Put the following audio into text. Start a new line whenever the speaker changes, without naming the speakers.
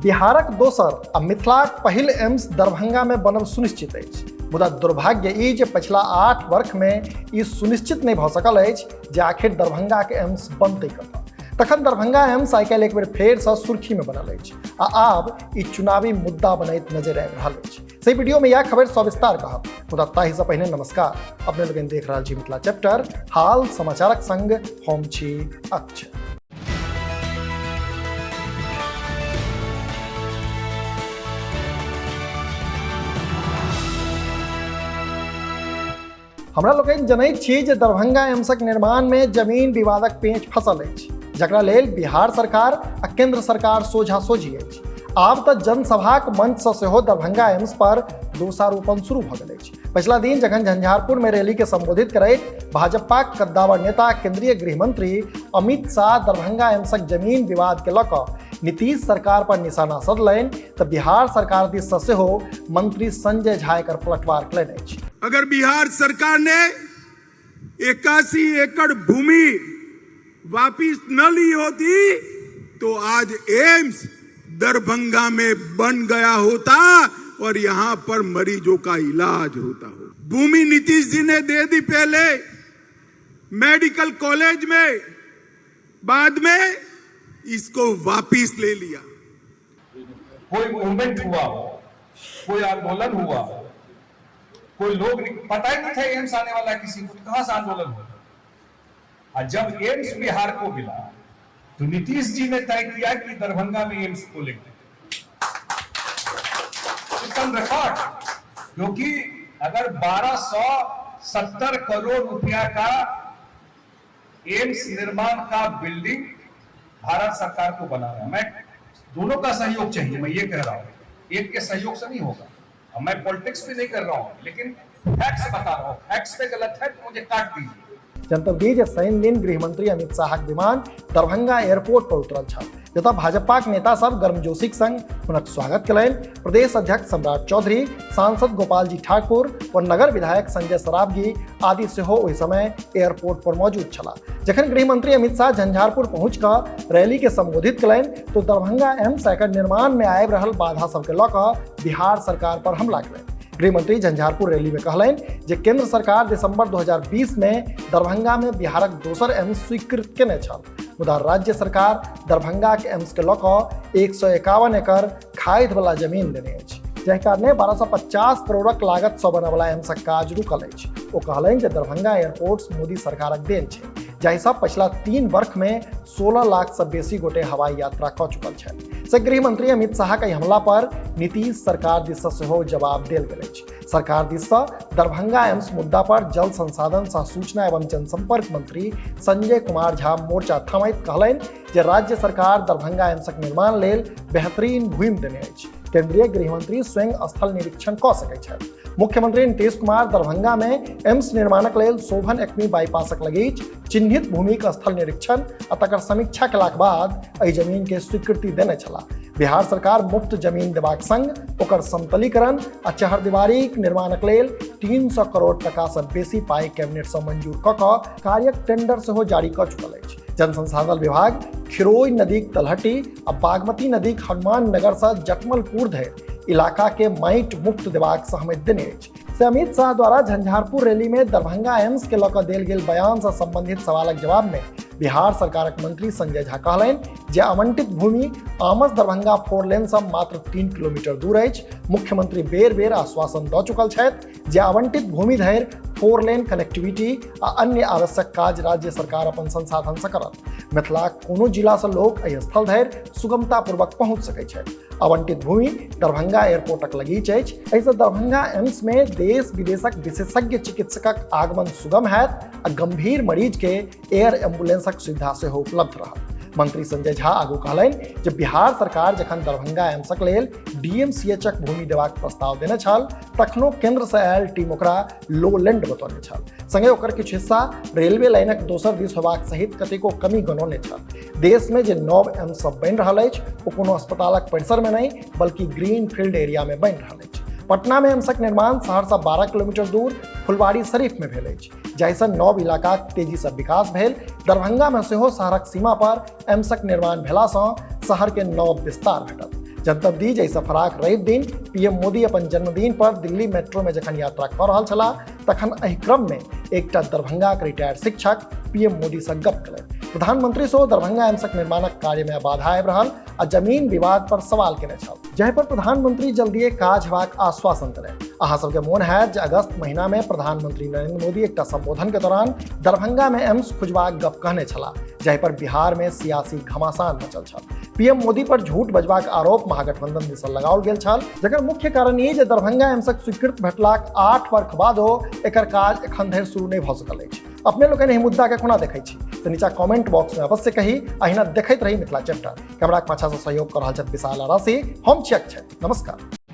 बिहारक दोसर आ मिथिलाक पहिल एम्स दरभंगा में बनब सुनिश्चित अछि, मुदा दुर्भाग्य ई जे पछिला 8 वर्ष में ई सुनिश्चित नहि भऽ सकल अछि जे आखिर दरभंगाक एम्स बनतै कतऽ। तखन दरभंगा एम्स आइ काल्हि एक बेर फेरसँ सुर्खी में बनल अछि आ आब ई चुनावी मुद्दा बनैत नजरि आबि रहल अछि। से वीडियो में यह खबर सविस्तार कहब, मुदा ताहिसँ पहिने नमस्कार। अपने लोकनि देख रहल छी मिथिला चैप्टर हाल समाचारक संग हम छी अक्षय। हमरा लोकनि जनैत छी जे दरभंगा एम्सक निर्माण में जमीन विवादक पेंच फसल अछि, जकरा लेल बिहार सरकार आ केंद्र सरकार सोझा सोझी अछि। आब तऽ जनसभाक मंच से सेहो दरभंगा एम्स पर दोषारोपण शुरू भऽ गेल अछि। पछिला दिन जखन झंझारपुर में रैली के संबोधित करैत भाजपाक कद्दावर नेता केंद्रीय गृह मंत्री अमित शाह दरभंगा एम्सक जमीन विवाद के लऽ कऽ नीतीश सरकार पर निशाना सधलनि तऽ बिहार सरकार दिस से सेहो मंत्री संजय झा एकर पलटवार कयलनि अछि।
अगर बिहार सरकार ने 81 एकड़ भूमि वापिस न ली होती तो आज एम्स दरभंगा में बन गया होता और यहां पर मरीजों का इलाज होता हो। भूमि नीतीश जी ने दे दी पहले मेडिकल कॉलेज में, बाद में इसको वापिस ले लिया।
कोई मूवमेंट हुआ हो, कोई आंदोलन हुआ हो, कोई लोग पता ही नहीं था एम्स आने वाला है किसी को, तो कहां से आंदोलन हुआ। और जब एम्स बिहार को मिला तो नीतीश जी ने तय किया कि दरभंगा में एम्स खोलेंगे। It's on record, क्योंकि अगर 1270 करोड़ रुपया का एम्स निर्माण का बिल्डिंग भारत सरकार को बनाना है, मैं दोनों का सहयोग चाहिए, मैं ये कह रहा हूं, एक के सहयोग से नहीं होगा। अब मैं पॉलिटिक्स भी नहीं कर रहा हूं, लेकिन फैक्ट्स बता रहा हूं, फैक्ट्स पे गलत है तो मुझे काट दीजिए।
जनतब दी जे शनि दिन गृहमंत्री अमित शाहक विमान दरभंगा एयरपोर्ट पर उतरल छल, जतऽ भाजपाक नेता सब गर्मजोशीक संग हुनक स्वागत कयलनि। प्रदेश अध्यक्ष सम्राट चौधरी, सांसद गोपाल जी ठाकुर व नगर विधायक संजय सरावगी आदि सेहो ओहि समय एयरपोर्ट पर मौजूद छलाह। जखन गृहमंत्री अमित शाह झंझारपुर पहुंच कऽ रैली के संबोधित कयलनि तो दरभंगा एम्स एकर निर्माण में आबि रहल बाधा सबके लऽ कऽ बिहार सरकार पर हमला कयलनि। गृहमंत्री झंझारपुर रैली में कहलनि जे केंद्र सरकार दिसंबर 2020 में दरभंगा में बिहारक दोसर एम्स स्वीकृत केने छल, मुदा राज्य सरकार दरभंगा के एम्स के लऽ कऽ 151 एकड़ खाइध वाला जमीन देने अछि, जाहि कारणे 1250 करोड़क लागत सँ बनय वाला एम्सक काज रुकल अछि। ओ कहलनि जे दरभंगा एयरपोर्ट मोदी सरकारक देन छै, जाहिसँ पछिला 3 वर्ष में 16 लाख सँ बेसी गोटे हवाई यात्रा कऽ चुकल छथि। से गृहमंत्री अमित शाह के हमला पर नीतीश सरकार दिस सँ सेहो जवाब देल गेल अछि। सरकार दिस सँ दरभंगा एम्स मुद्दा पर जल संसाधन सह सूचना एवं जनसंपर्क मंत्री संजय कुमार झा मोर्चा थमैत कहलनि जे राज्य सरकार दरभंगा एम्सक निर्माण लेल बेहतरीन भूमि देने अछि। केंद्रीय गृहमंत्री स्वयं स्थल निरीक्षण कऽ सकैत छथि। मुख्यमंत्री नीतीश कुमार दरभंगा में एम्स निर्माणक लेल शोभन एकमी बाईपासक लगीच चिन्हित भूमिक स्थल निरीक्षण आ तकर समीक्षा केलाक बाद एहि जमीन के स्वीकृति देने छलाह। बिहार सरकार मुफ्त जमीन देबाक संग ओकर समतलीकरण आ चहरदीवारीक निर्माणक लेल 300 करोड़ टका सँ बेसी पाइ कैबिनेट सँ मंजूर कऽ कऽ कार्यक टेंडर सेहो जारी कऽ चुकल अछि। जल संसाधन विभाग खिरोई नदीक तलहटी आ बागमती नदीक हनुमान नगर सँ जटमलपुर धरि इलाका के माटि मुक्त देबाक सहमति देने अछि। से अमित शाह द्वारा झंझारपुर रैली में दरभंगा एम्स के लऽ कऽ देल गेल बयान सँ संबंधित सवालक जवाब में बिहार सरकारक मंत्री संजय झा कहलनि जे आवंटित भूमि आमस दरभंगा 4 लेन सँ मात्र 3 किलोमीटर दूर अछि। मुख्यमंत्री बेर बेर आश्वासन दऽ चुकल छथि जे आवंटित भूमि धरि 4 लेन कनेक्टिविटी आ अन्य आवश्यक काज राज्य सरकार अपन संसाधन सँ करत। मिथिलाक कोनो जिला सँ लोक एहि स्थल धरि सुगमतापूर्वक पहुंच सकैत छथि। आवंटित भूमि दरभंगा एयरपोर्टक लगीच अछि। एहिसँ दरभंगा एम्स में देश विदेशक विशेषज्ञ चिकित्सकक आगमन सुगम हैत आ गंभीर मरीज के एयर एम्बुलेंसक सुविधा सेहो उपलब्ध रहत। मंत्री संजय झा आगू कहलनि जे बिहार सरकार जखन दरभंगा एम्सक लेल डीएमसीएचक भूमि देबाक प्रस्ताव देने छल, तखनो केंद्र सँ आयल टीम ओकरा लो लैंड बतौने छल। संगे ओकर किछु हिस्सा रेलवे लाइनक दोसर दिस होबाक सहित कतेको कमी गनौने छल। देश में जे नव एम्स सब बनि रहल अछि ओ कोनो अस्पतालक परिसर में नहि, बल्कि ग्रीन फील्ड एरिया में बनि रहल अछि। पटना में एम्सक निर्माण शहर सँ 12 किलोमीटर दूर फुलवारी शरीफ में भेल अछि, जाहिसँ नव इलाकाक तेजी सँ विकास भेल। दरभंगा में सेहो शहरक सीमा पर एम्सक निर्माण भेला सँ शहर के नव विस्तार भेटत। जनतब दी जे फराक रवि दिन पीएम मोदी अपन जन्मदिन पर दिल्ली मेट्रो में जखन यात्रा कऽ रहल छलाह तखन एहि क्रम में एकटा दरभंगाक रिटायर्ड शिक्षक पीएम मोदी सँ गप केलनि। प्रधानमंत्री सेहो दरभंगा एम्सक निर्माणक कार्य में बाधा आबि रहल आ जमीन विवाद पर सवाल केने छल, जाहि पर प्रधानमंत्री जल्दिए काज हेबाक आश्वासन देलनि। अहाँ सबके मोन हैत जे अगस्त महीना में प्रधानमंत्री नरेंद्र मोदी एकटा संबोधन के दौरान दरभंगा में एम्स खुजबाक गप कहने छलाह, जाहि पर बिहार में सियासी घमासान मचल छल। पीएम मोदी पर झूठ बजबाक आरोप महागठबंधन दिस लगाओल गेल छल, जकर मुख्य कारण ई जे दरभंगा एम्सक स्वीकृत भेटलाक 8 वर्ष बादो एकर काज एखन धरि शुरू नहि भऽ सकल अछि। अपने लोकनि एहि मुद्दा के कोना देखै छी तऽ नीचा कमेंट बॉक्स में अवश्य कही। अहिना देखैत रही मिथिला चैप्टर। कैमराक पाछा से सहयोग कऽ रहल छथि विशाल आरासी। हम छी अक्षय, नमस्कार।